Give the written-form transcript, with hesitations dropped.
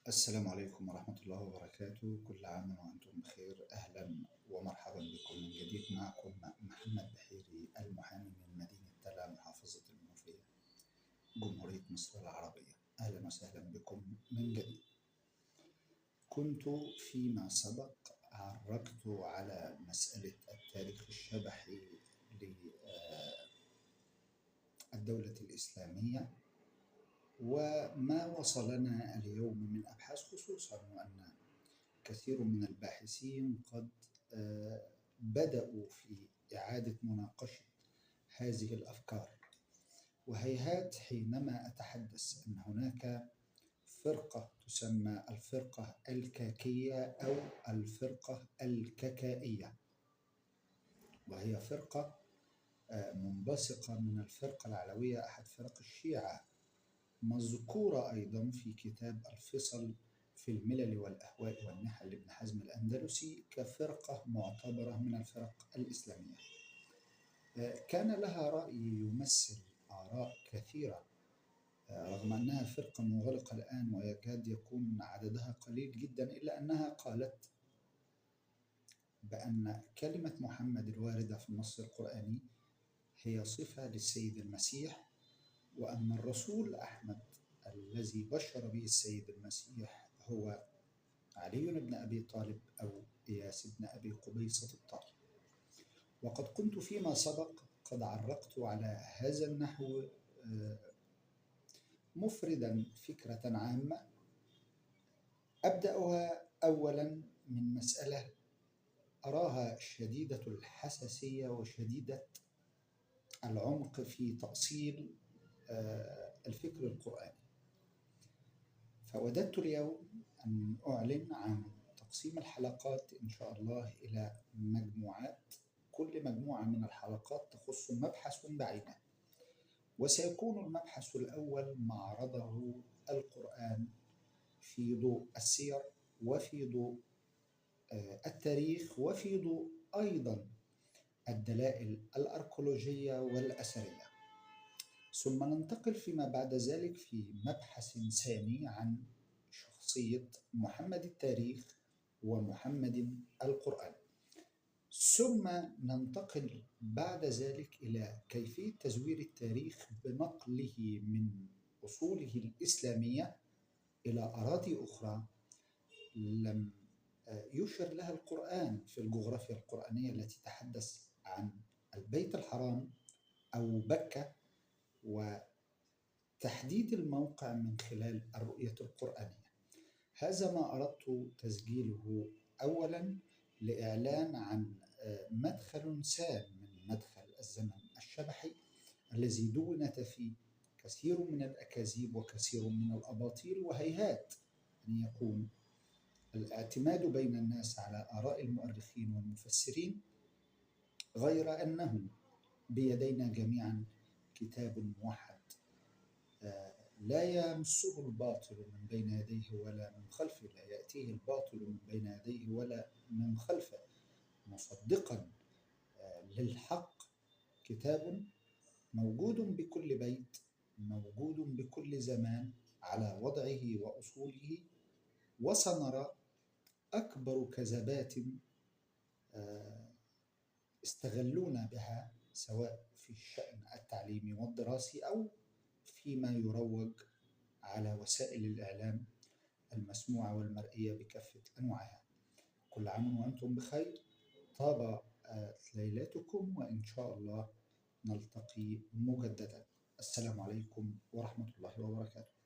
السلام عليكم ورحمة الله وبركاته. كل عام وأنتم بخير. أهلا ومرحبا بكم من جديد. معكم محمد بحيري المحامي من مدينة تلا، محافظة المنوفية، جمهورية مصر العربية. أهلا وسهلا بكم من جديد. كنت فيما سبق عرجت على مسألة التاريخ الشبحي للدولة الإسلامية وما وصلنا اليوم من أبحاث، خصوصا وأن كثير من الباحثين قد بدأوا في إعادة مناقشة هذه الأفكار. وهيهات حينما أتحدث أن هناك فرقة تسمى الفرقة الكاكية أو الفرقة الككائية، وهي فرقة منبثقة من الفرقة العلوية، أحد فرق الشيعة، مذكورة أيضا في كتاب الفصل في الملل والأهواء والنحل لابن حزم الأندلسي كفرقة معتبرة من الفرق الإسلامية. كان لها رأي يمثل آراء كثيرة، رغم أنها فرقة منغلقة الآن ويكاد يكون عددها قليل جدا، إلا أنها قالت بأن كلمة محمد الواردة في النص القرآني هي صفة للسيد المسيح، وأن الرسول أحمد الذي بشر به السيد المسيح هو علي بن أبي طالب أو إياس بن أبي قبيصة الطائي. وقد كنت فيما سبق قد عرقت على هذا النحو مفردا فكرة عامة أبدأها أولا من مسألة أراها شديدة الحساسية وشديدة العمق في تأصيل الفكر القرآني. فوددت اليوم أن أعلن عن تقسيم الحلقات إن شاء الله إلى مجموعات، كل مجموعة من الحلقات تخص مبحث بعينه، وسيكون المبحث الأول معرضه القرآن في ضوء السير وفي ضوء التاريخ وفي ضوء أيضا الدلائل الأركولوجية والأثرية. ثم ننتقل فيما بعد ذلك في مبحث ثاني عن شخصية محمد التاريخ ومحمد القرآن، ثم ننتقل بعد ذلك إلى كيفية تزوير التاريخ بنقله من أصوله الإسلامية إلى أراضي أخرى لم يشر لها القرآن في الجغرافيا القرآنية التي تحدث عن البيت الحرام أو مكة، وتحديد الموقع من خلال الرؤية القرآنية. هذا ما أردت تسجيله أولا لإعلان عن مدخل سام من مدخل الزمن الشبحي الذي دونت فيه كثير من الأكاذيب وكثير من الأباطيل، وهيهات أن يكون الاعتماد بين الناس على آراء المؤرخين والمفسرين، غير أنه بيدينا جميعا كتاب موحد لا يمسه الباطل من بين يديه ولا من خلفه، لا يأتيه الباطل من بين يديه ولا من خلفه، مصدقا للحق. كتاب موجود بكل بيت، موجود بكل زمان على وضعه وأصوله، وسنرى أكبر كذبات استغلونا بها سواء في الشأن التعليمي والدراسي أو فيما يروج على وسائل الإعلام المسموعة والمرئية بكافة أنواعها. كل عام وأنتم بخير، طاب ليلتكم، وإن شاء الله نلتقي مجددا. السلام عليكم ورحمة الله وبركاته.